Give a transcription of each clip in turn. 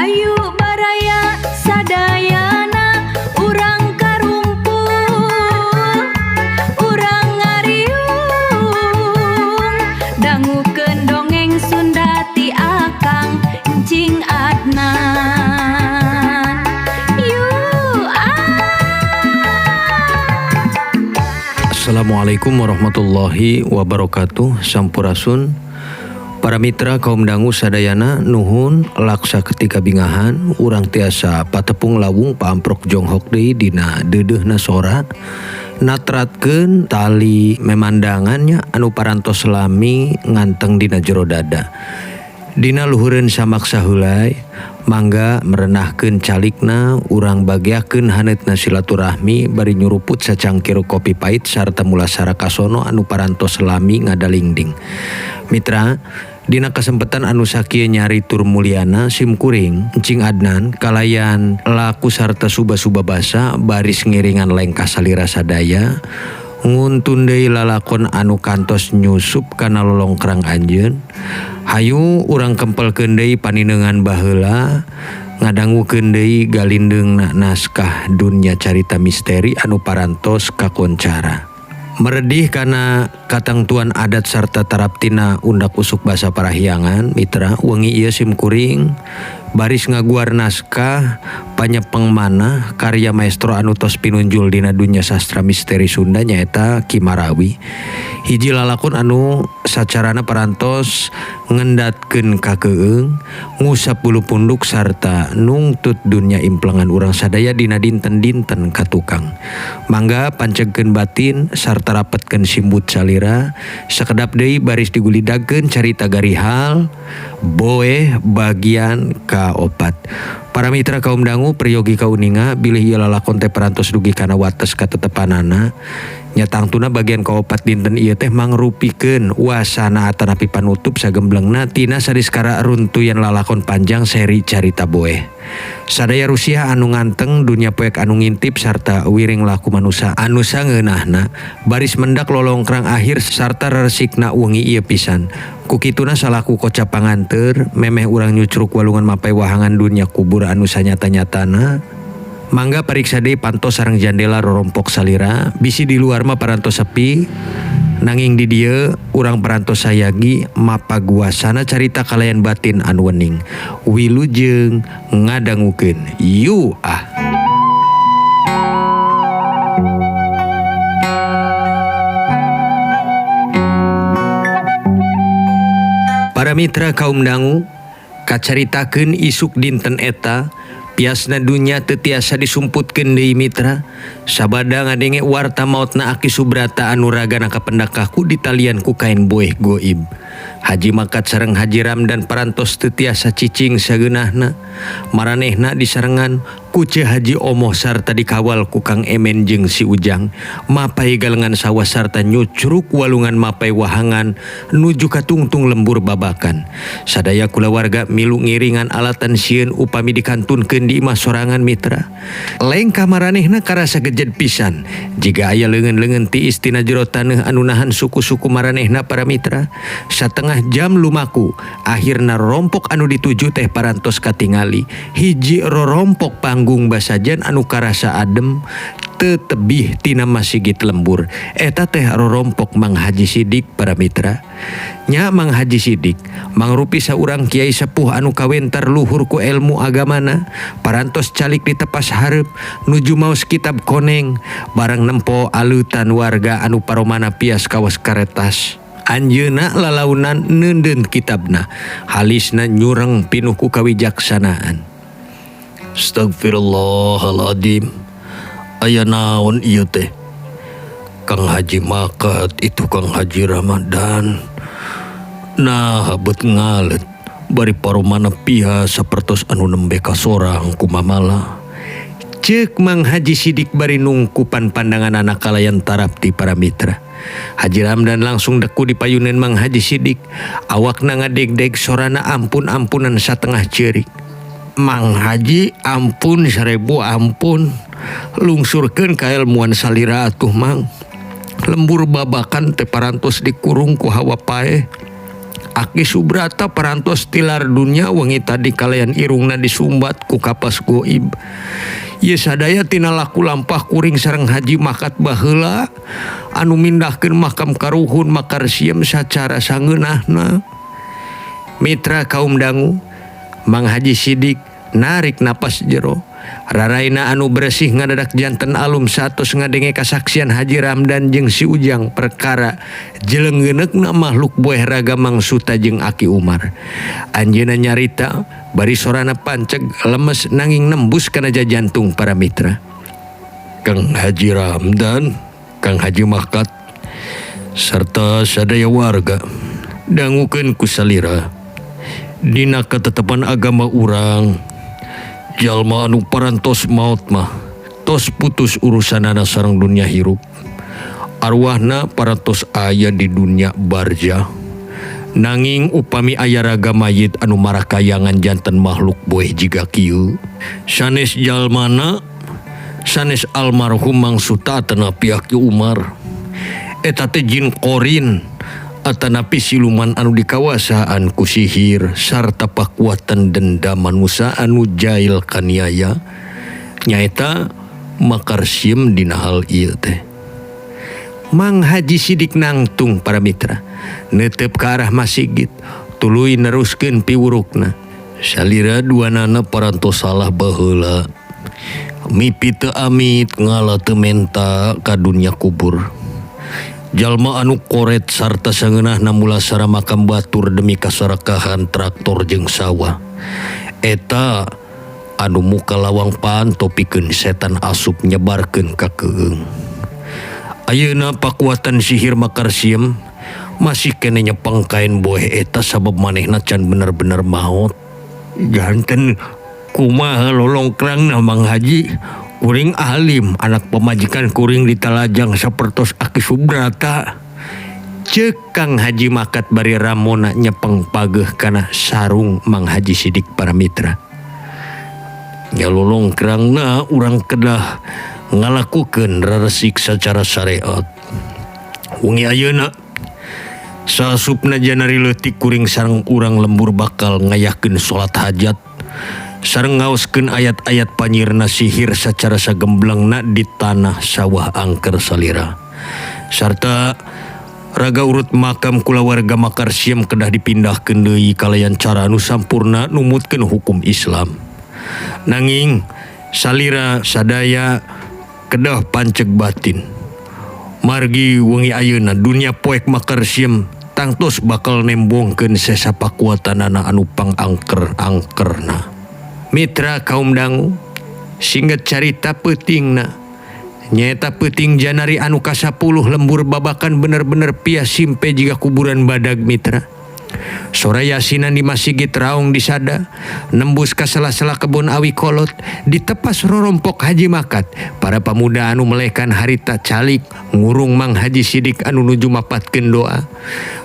Hayu baraya sadayana, urang karumpul, urang ngariung, dangukeun dongeng Sunda ti Akang Encing Adnan. Yuk ah. Assalamualaikum warahmatullahi wabarakatuh. Sampurasun para mitra kaum dangu sadayana. Nuhun laksa ketika bingahan urang tiasa patepung lawung paamprok jonghok deui dina deudeuhna sora, natratkeun tali memandangannya anu parantos lami nganteng dina jero dada. Dina luhureun samaksa heulai, mangga merenahkeun calikna, urang bageakeun haneutna silaturahmi bari nyuruput sacangkir kopi pahit sarta mulasara kasono anu parantos lami ngadalingding. Mitra, dina kesempatan anu sakieu nyari tur mulyana, simkuring Encing Adnan kalayan laku sarta suba-suba basa baris ngiringan lengkah salira sadaya nguntun deui lalakon anu kantos nyusup kana lolongkrang anjeun. Hayu urang kempelkeun deui paninengan baheula, ngadangukeun deui galindeungna naskah dunya carita misteri anu parantos kakoncara. Meredih kana katangtuan adat sarta taraptina undak usuk basa Parahyangan. Mitra, wengi ieu simkuring baris ngaguar naskah Panyepeng Manah karya maestro anu tos pinunjul dina dunya sastra misteri Sunda, nyaeta Ki Marawi. Hiji lalakon anu sacarana parantos ngendatkeun kakeung, ngusap bulu punduk, sarta nungtut dunya implengan urang sadaya dina dinten-dinten katukang. Mangga pancegkeun batin sarta rapetkeun simbut salira. Sakedap deui baris digulidagkeun carita garihal Boeh bagian kaopat. Para mitra kaum dangu, peryogi kauninga bilih ieu lalakon teh parantos dugi kana wates katetepanana. Nya tangtuna bagian kaopat dinten ieu teh mangrupikeun wasana atanapi panutup sagemblengna tina sadiskara runtuyan lalakon panjang seri carita Boeh. Sadaya rusiah anu nganteng dunya poek anu ngintip sarta wiring laku manusa anu sangeunahna baris mendak lolongkrang akhir sarta resikna wengi ieu pisan. Kukituna salaku kocap panganteur memeh urang nyucruk walungan mapay wahangan dunya kubur anu sanyata-nyatana. Mangga pariksa deui panto sareng jandela rorompok salira, bisi di luar mah parantos sepi, nanging di dieu urang parantos sayagi mapaguasana carita kalayan batin anu wening. Wilujeng ngadangukeun. Yu ah. Para mitra kaum dangu, kacaritakeun isuk dinten eta piasna dunya teu tiasa disumputkeun deui. Mitra, sabada ngadenge warta maotna Aki Subrata anu ragana kapendak kaku ditalian ku kain boeh goib. Haji Makat sareng Haji Ramdan parantos teu tiasa cicing sageunahna. Maranehna disarengan ku Ceu Haji Omoh sarta dikawal ku Kang Emen jeung si Ujang mapay galengan sawah sarta nyucruk walungan mapay wahangan nuju katungtung lembur babakan. Sadaya kulawarga milu ngiringan alatan sieun upami dikantunkeun di imah sorangan. Mitra, lengkah maranehna karasa gejed pisan jiga aya leungeun-leungeun tiis tina jero taneuh anu nahan suku-suku maranehna. Para mitra, satengah jam lumaku, akhirna rompok anu dituju teh parantos katingali. Hiji rorompok panggung basajan anu karasa adem tetebih tina masigit lembur. Eta teh rorompok Mang Haji Sidik. Para mitra, nya Mang Haji Sidik mangrupi saurang kiai sepuh anu kawentar luhur ku ilmu agamana. Parantos calik di tepas hareup nuju maos kitab koneng barang nempo alutan warga anu paromana pias kawas karetas. Anjeunna lalaunan neundeun kitabna, halisna nyureng pinuh ku kawijaksanaan. Astagfirullahaladzim, aya naon ieu teh? Kang Haji Makat itu, Kang Haji Ramadan. Nah, bet ngalet bari paromana pia sapertos anu nembe kasorang kumamala, cek Mang Haji Sidik bari nungkupan pandangan anak kalayan tarapti. Para mitra, Haji Ramdan langsung deku di payunan Mang Haji Sidik. Awakna ngadegdeg, sorana ampun-ampunan satengah cerik. "Mang Haji, ampun, seribu ampun. Lungsurkeun kailmuan salira atuh, Mang. Lembur babakan teh parantos dikurung ku hawa paeh. Aki Subrata parantos tilar dunya wengi tadi kalayan irungna disumbat ku kapas goib. Ieu sadaya tina laku lampah kuring sareng Haji Makat baheula anu mindahkeun makam karuhun Makarsiem sacara sangeunahna. Mitra kaum dangu, Mang Haji Sidik narik napas jero. Raraina anu bersih ngadadak janten alum satos ngadenge kasaksian Haji Ramdan jeung si Ujang perkara jelenggeunekna makhluk boeh raga Mang Suta jeung Aki Umar. Anjeunna nyarita bari sorana panceg lemes nanging nembus kana jantung para mitra. Kang Haji Ramdan, Kang Haji Makat serta sadaya warga dangukeun ku salira dina ketetepan agama urang. Jalma anu parantos maot mah tos putus urusanana sareng dunia hirup. Arwahna parantos aya di dunia barzah. Nanging upami aya raga mayit anu marakayangan janten makhluk boeh jiga kieu. Sanes jalmana, sanes almarhum Mang Suta atanapi Aki Umar. Eta teh jin qorin atanapi siluman anu dikawasaan ku sihir sarta pakuatan dendam manusa anu jail kaniaya nyaeta Makarsiem dina hal ieu teh. Mang Haji Sidik nangtung para mitra neuteup ka arah masigit tuluy neruskeun piwurukna. Salira duanana parantos salah baheula mipi teu amit ngala teu menta ka dunya kubur. Jalma anu koret sarta sangeunahna mulasara makam batur demi kasarakahan traktor jeung sawah. Eta anu muka lawang panto pikeun setan asup nyebarkeun ka keung. Ayeuna pakuatan sihir Makarsiem masih kene nyepeng kain boeh eta sabab manehna can bener-bener maot. Janten kumaha lolongkrangna Mang Haji? Kuring alim anak pemajikan kuring ditalajang sapertos Aki Subrata. Ceuk Kang Haji Makat bari ramona nyepeng pageuh kana sarung Mang Haji Sidik para mitra. Nya lolongkrangna urang kedah ngalakukeun raresik sacara syariat. Wengi ayeuna saasupna janari leutik kuring sareng urang lembur bakal ngayakeun salat hajat sareng ngaoskeun ayat-ayat panyirna sihir sacara sagemblengna di tanah sawah angker salira. Sarta raga urut makam kulawarga Makarsiem kedah dipindahkeun deui kalayan cara anu sampurna numutkeun hukum Islam. Nanging salira sadaya kedah panceg batin. Margi wengi ayeuna dunia poek Makarsiem tangtos bakal nembongkeun sesa pakuatanana anu pangangker-angkerna. Mitra kaum dangu singget carita peutingna nyaeta peuting janari anu ka-10 lembur babakan bener-bener pias simpe jiga kuburan badag mitra. Sora yasinan di masigit raung disada nembus ka sela-sela kebun awi kolot ditepas rorompok Haji Makat. Para pamuda anu melekan harita calik ngurung Mang Haji Sidik anu nuju mapatkeun doa.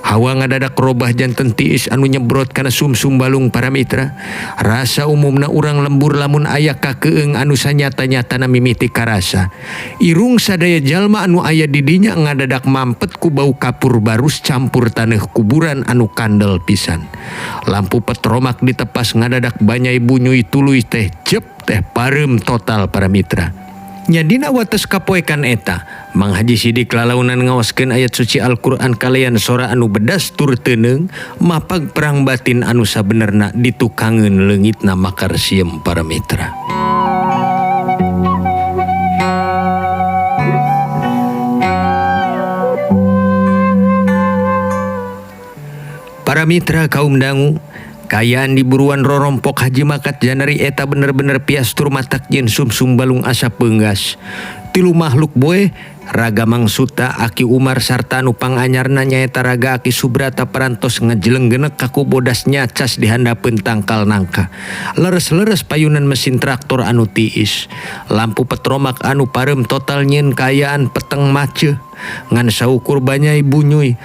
Hawa ngadadak robah janten tiis anu nyebrot kana sumsum balung para mitra. Rasa umumna urang lembur lamun aya kakeung anu sanyata-nyatana mimiti karasa. Irung sadaya jalma anu aya di dinya ngadadak mampet ku bau kapur barus campur taneuh kuburan anu kandel pisan. Lampu petromak ditepas ngadadak banyai bunyui tuluy teh jep teh pareum total para mitra. Nya dina wates kapoekan eta, Mang Haji Sidik lalaunan ngaoskeun ayat suci Al-Qur'an kalayan sora anu bedas tur teuneung mapag perang batin anu sabenerna ditukangeun leungitna Makarsiem para mitra. Para mitra kaum dangu, kayaan di buruan rorompok Haji Makat janari eta bener-bener pias tur matak jeung sumsum balung asa peunggas. Tilu makhluk boeh, raga Mang Suta, Aki Umar sarta anu panganyarna nyaeta raga Aki Subrata parantos ngajelenggenek ka kubodas nyacas di handapeun tangkal nangka. Leres-leres payunan mesin traktor anu tiis. Lampu petromak anu pareum total nyeun kaayaan peteng maceuh. Ngan saukur banyai bunyuy.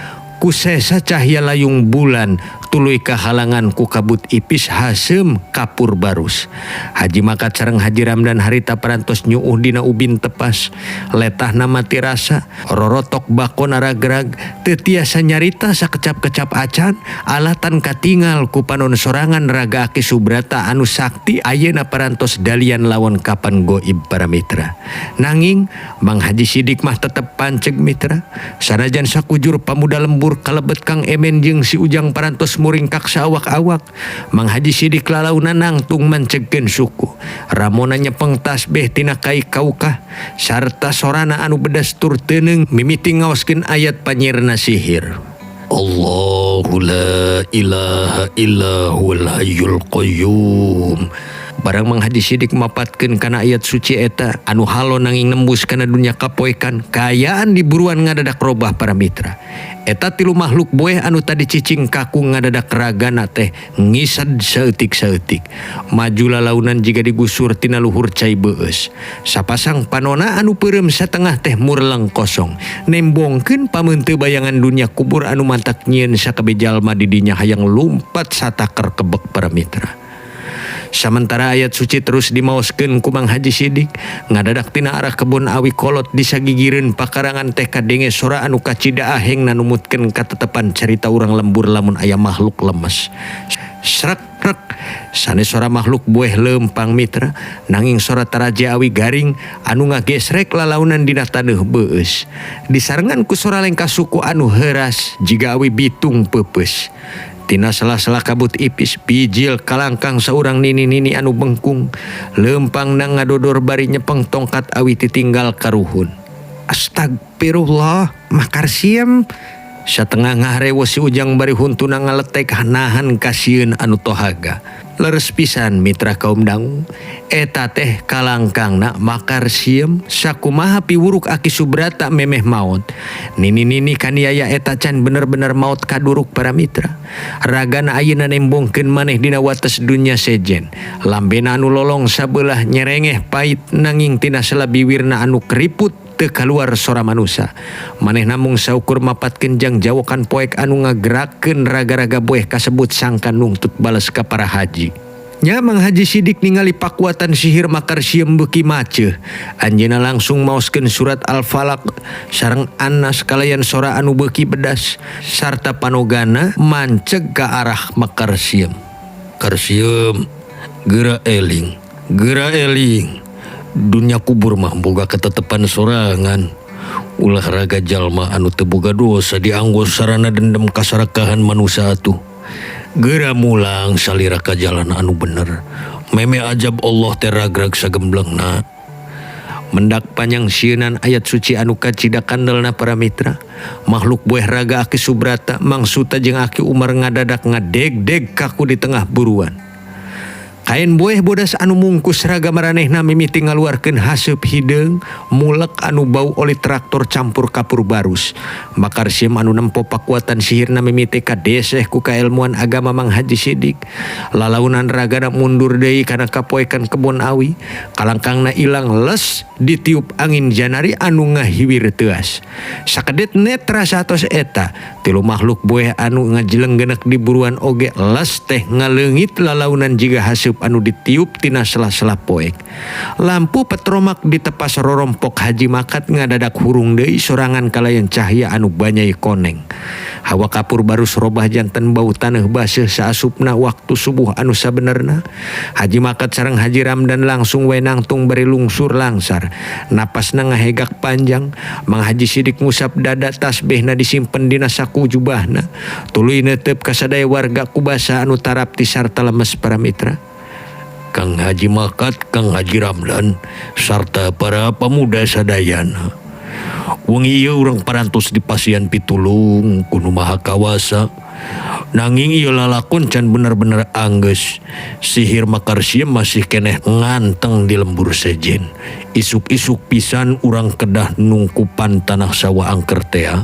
Ku sesa cahya layung bulan tuluy kahalangan ku kabut ipis haseum kapur barus. Haji Makat sareng Haji Ramdan harita parantos nyuuh dina ubin tepas. Letahna mati rasa, rorotok bakona ragrag, teu tiasa nyarita sakecap-kecap acan, alatan katingal ku panon sorangan raga Aki Subrata anu sakti ayeuna parantos dalian lawan kapan goib para mitra. Nanging Mang Haji Sidik mah tetep panceg mitra. Sanajan sakujur pamuda lembur kalebet Kang Emen jeung si Ujang parantos muringkak saawak-awak. Mang Haji Sidik lalaunan nangtung mancegkeun suku. Ramona nyepeng tasbih tina kai kaukah sarta sorana anu bedas tur teuneung mimiti ngaoskeun ayat panyirna sihir. Allahu la ilaha illa huwal hayyul qayyum. Barang Mang Haji Sidik mapatkeun kana ayat suci eta anu halo nanging nembus kana dunya kapoekan, kaayaan di buruan ngadadak robah para mitra. Eta tilu makhluk boeh anu tadi cicing kaku ngadadak ragana teh ngisad saeutik-saeutik. Maju lalaunan jiga digusur tina luhur cai beueus. Sapasang panona anu peureum satengah teh murleng kosong. Nembongkeun pameuteu bayangan dunya kubur anu mantak nyieun sakabeh jalma di dinya hayang lumpat sataker kebek para mitra. Samentara ayat suci terus dimaoskeun ku Mang Haji Sidik, ngadadak tina arah kebon awi kolot di sagigireun pakarangan teh kadenge sora anu kacida ahengna numutkeun katetepan carita urang lembur lamun aya makhluk lemes. Srek rek sanes sora makhluk bueh leumpang mitra, nanging sora taraje awi garing anu ngagesrek lalaunan dina taneuh beueus. Disarengan ku sora lengkah suku anu heuras jiga awi bitung peupeus. Tina sela-sela kabut ipis bijil kalangkang saurang nini-nini anu bengkung leumpangna ngadodor bari nyepeng tongkat awi titinggal karuhun. Astagfirullah, makarsiem. Satengah ngaharewo si Ujang bari huntuna ngaletek nahan kasieun anu tohaga. Leres pisan mitra kaum dangu, eta teh kalangkangna makarsiem sakumaha piwuruk Aki Subrata memeh maot. Nini-nini kaniaya eta can bener-bener maot kaduruk para mitra. Ragana ayeuna nembongkeun maneh dina wates dunya sejen. Lambena anu lolong sabelah nyerengeh pait nanging tina sela biwirna anu keriput teu kaluar sora manusa. Maneh namung saukur mapatkeun jang jawokan poek anu ngagerakeun raga-raga boeh kasebut sangkan nungtut bales ka para haji. Nya Mang Haji Sidik ningali pakuatan sihir makar sieum beuki maceuh. Anjeunna langsung maoskeun surat Al-Falaq sareng An-Nas kalayan sora anu beuki bedas sarta panogana manceg ka arah makar sieum. Karsieum geura eling, geura eling. Dunya kubur mah boga ketetepan sorangan. Ulah raga jalma anu teu boga dosa dianggo sarana dendam kasarakahan manusa atuh. Geura mulang salira ka jalan anu bener. Meme ajab Allah teh ragrag sagemblengna. Mendak panjang sieunan ayat suci anu kacida kandelna para mitra. Makhluk bueh raga Aki Subrata, Mang Suta jeung Aki Umar ngadadak ngadeg-deg kaku di tengah buruan. Kain bueh bodas anu mungkus raga maranehna mimiti ngaluarkeun haseup hideung mulek anu bau oli traktor campur kapur barus. Makarsiem anu nempo pakuatan sihirna mimiti kadeseh ku kaelmuan agama Mang Haji Sidik. Lalaunan ragana mundur deui kana kapoekan kebon awi. Kalangkangna ilang les ditiup angin janari anu ngahiwir teuas. Sakedet netra satos eta, tilu makhluk bueh anu ngajelenggenek di buruan oge les teh ngaleungit lalaunan jiga haseup anu ditiup tina sela-sela poek. Lampu petromak ditepas rorompok Haji Makat ngadadak hurung deui sorangan kalayan cahya anu banyai koneng. Hawa kapur barus robah janten bau taneuh baseuh saasupna waktu subuh anu sabenerna. Haji Makat sareng Haji Ramdan langsung we nangtung bari lungsur langsar. Napasna ngahegak panjang, Mang Haji Sidik ngusap dada tasbihna disimpen dina saku jubahna. Tuluy neuteup ka sadaya warga kubasa anu tarapti sarta lemes para mitra. Kang Haji Makat, Kang Haji Ramdan, sarta para pemuda sadayana. Wengi ieu urang parantos dipasihan pitulung ku Nu Maha Kawasa. Nanging ieu lalakon can bener-bener anggeus. Sihir makarsiem masih keneh nganteng di lembur sejen. Isuk-isuk pisan urang kedah nungkupan tanah sawah angker tea.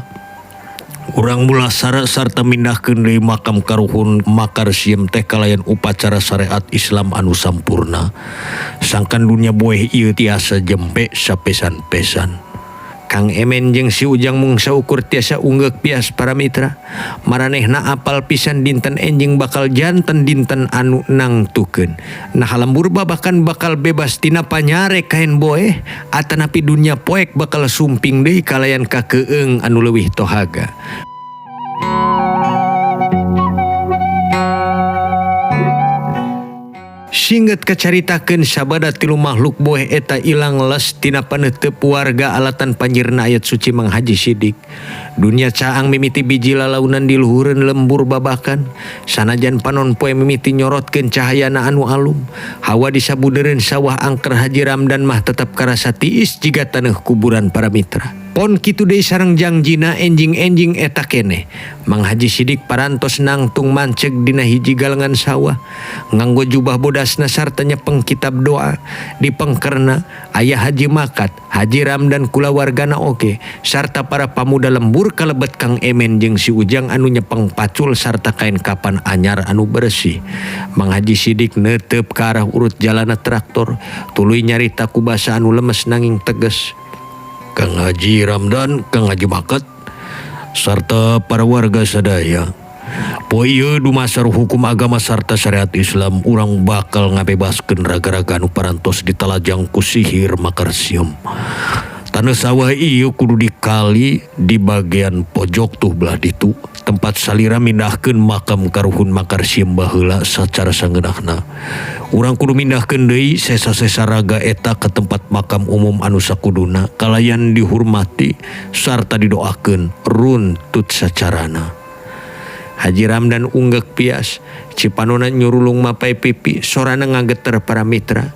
Urang mulasara sarta mindahkeun deui makam karuhun makarsiem teh kalayan upacara syariat Islam anu sampurna. Sangkan dunya boeh ieu tiasa jempe sapesan-pesan. Kang Emen jeung si Ujang mung saukur tiasa unggeuk pias para mitra. Maranehna apal pisan dinten enjing bakal janten dinten anu nangtukeun. Nah lembur babakan bakal bebas tina panyare kain boeh atanapi dunya poek bakal sumping deui kalayan kakeung anu leuwih tohaga. Singget kacaritakeun sabada tilu makhluk boeh eta ilang les tina paneuteup warga alatan panjirna ayat suci Mang Haji Sidik. Dunya caang mimiti biji lalaunan di luhureun lembur babakan, sanajan panon poe mimiti nyorotkeun cahayana anu alum. Hawa di sabudeureun sawah angker Haji Ramdan mah tetep karasa tiis jiga taneuh kuburan para mitra. Pon kitu deui sareng jangjina enjing-enjing eta keneh. Mang Haji Sidik parantos nangtung manceg dina hiji galengan sawah. Nganggo jubah bodasna sarta nyepeng kitab doa. Di pengkerna aya Haji Makat, Haji Ramdan kulawargana oge sarta para pamuda lembur kalebet Kang Emen jeung si Ujang anu nyepeng pacul sarta kain kapan anyar anu bersih. Mang Haji Sidik neuteup ka arah urut jalana traktor, tuluy nyarita ku basa anu lemes nanging tegas. Kang Haji Ramdan, Kang Haji Makat, sarta para warga sadaya. Poe ieu dumasar hukum agama sarta syariat Islam urang bakal ngabebaskeun raga-raga anu parantos ditalajang ku sihir makarsium. Taneuh sawah ieu kudu dikali di bagian pojok tuh belah ditu, tempat salira mindahkeun makam karuhun makarsium baheula sacara sangeunahna. Urang kudu mindahkeun deui sesa-sesa raga eta ka tempat makam umum anu sakuduna kalayan dihormati sarta didoakeun runtut sacarana. Haji Ramdan unggeuk pias, cipanona nyurulung mapai pipi, sorana ngageter para mitra.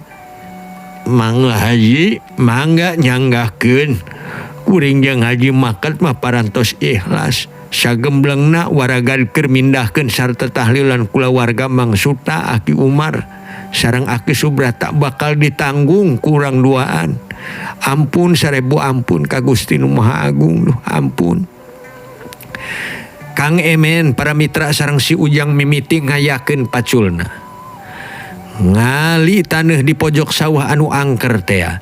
Mangga Haji, mangga nyanggahkeun. Kuring jeung Haji Makat mah parantos ikhlas. Sagemblengna waragan keur mindahkeun sarta tahlilan kulawarga Mang Suta, Aki Umar sareng Aki Subrata bakal ditanggung kurang duaan. Ampun sarebu ampun ka Gusti Nu Maha Agung, duh ampun. Kang Emen para mitra sareng si Ujang mimiti ngayakeun paculna. Ngali taneuh di pojok sawah anu angker tea.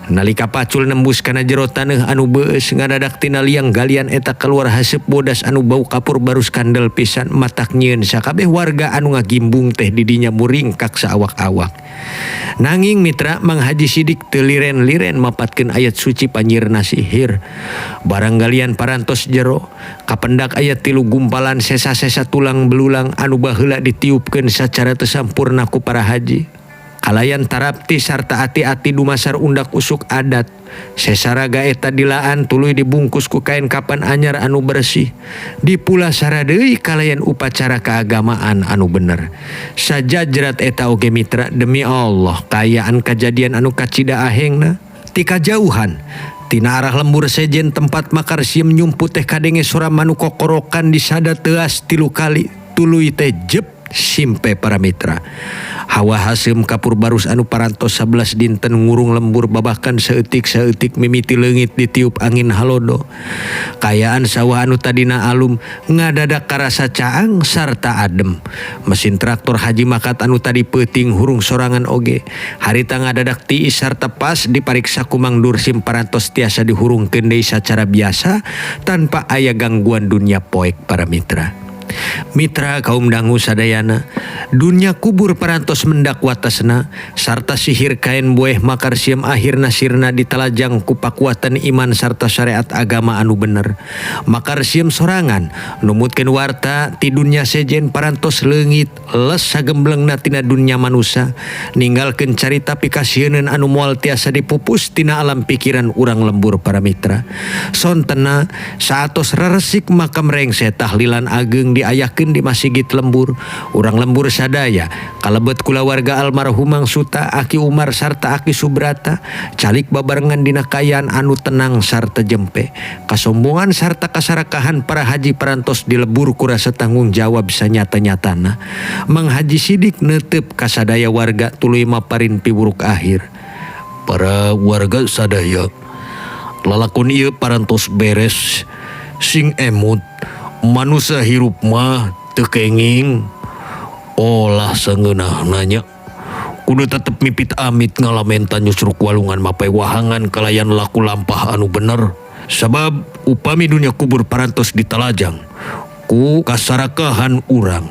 Nalika pacul nembus kana jero taneuh anu beueus ngadadak tina liang galian eta keluar haseup bodas anu bau kapur barus kandel pisan matak nyieun sakabeh warga anu ngagimbung teh di dinya muringkak saawak-awak. Nanging mitra Mang Haji Sidik teu liren-liren mapatkeun ayat suci panyirna sihir. Barang galian parantos jero, kapendak aya tilu gumpalan sesa-sesa tulang belulang anu baheula ditiupkeun sacara teu sampurna ku para haji. Kalayan tarapti sarta ati-ati dumasar undak usuk adat. Sesaraga eta dilaan tuluy dibungkus ku kain kapan anyar anu bersih. Dipulasara deui kalayan upacara keagamaan anu bener. Sajajrat eta oge mitra demi Allah kayaan kajadian anu kacida ahengna ti kajauhan. Tina arah lembur sejen tempat makarsim nyumput teh kadenge sora manuk kokorokan disada teuas 3 kali tuluy teh jep simpe para mitra. Hawa haseum kapur barus anu parantos 11 dinten ngurung lembur babakan saeutik-saeutik mimiti leungit ditiup angin halodo. Kayaan sawah anu tadina alum ngadadak karasa caang sarta adem. Mesin traktor Haji Makat anu tadi peuting hurung sorangan oge. Harita ngadadak tiis sarta pas dipariksa ku Mang Dursim parantos tiasa dihurungkeun deui sacara biasa tanpa aya gangguan dunya poek para mitra. Mitra kaum dangu sadayana, dunya kubur parantos mendak watasna sarta sihir kain bueh makarsiam akhirna sirna ditalajang ku pakuatan iman sarta syariat agama anu bener. Makarsiam sorangan numutkeun warta ti dunya sejen parantos leungit les sagemblengna tina dunya manusa, ninggalkeun carita pikasieun anu moal tiasa dipupus tina alam pikiran urang lembur para mitra. Sontena saatos reresik makam rengse tahlilan ageng diayakeun di masjid lembur. Urang lembur sadaya kalebet kulawarga almarhum Mang Suta, Aki Umar sarta Aki Subrata calik babarengan dina kaayaan anu tenang sarta jempe. Kasombongan sarta kasarakahan para haji parantos dilebur ku rasa tanggung jawab sanyata-nyatana. Mang Haji Sidik neuteup kasadaya warga tuluy maparin piwuruk akhir. Para warga sadaya, lalakon ieu parantos beres sing emut. Manusia hirup mah teu kenging olah sangeunahna nya. Kudu tetep mipit amit ngalamenta nyusruk walungan mapai wahangan kalayan laku lampah anu bener. Sabab upami dunya kubur parantos ditalajang ku kasarakahan urang,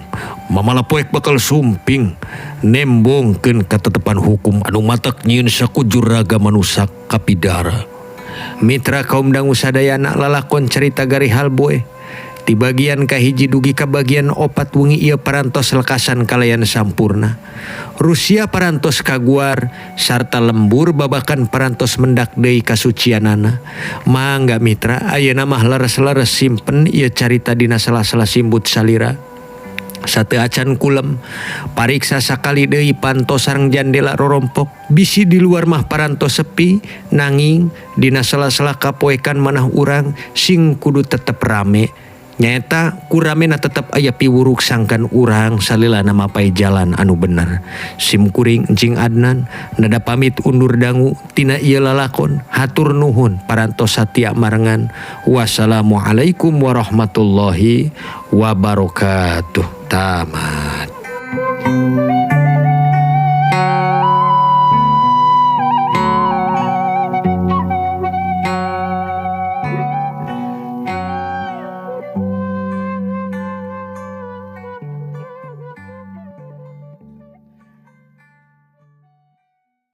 mamala poek bakal sumping nembongkeun katetepan hukum anu matak nyieun sakujur raga manusa kapidara. Mitra kaum dangu sadayana, lalakon carita Garihal Boe di bagian kahiji dugi ka bagian 4 wengi ieu parantos lekasan kalayan sampurna. Rusia parantos kaguar sarta lembur babakan parantos mendak deui kasucianana. Mangga mitra, ayeuna mah leres-leres simpen ieu carita dina sela-sela simbut salira. Sate acan kulem, pariksa sakali deui panto sareng jandela rorompok. Bisi di luar mah parantos sepi, nanging dina sela-sela kapoekan manah urang sing kudu tetep rame. Nyaeta ku ramena tetep aya piwuruk sangkan urang salilana mapai jalan anu bener. Sim kuring Encing Adnan nada pamit undur dangu tina ieu lalakon. Hatur nuhun parantos satia marengan. Wassalamualaikum warahmatullahi wabarakatuh. Tamat.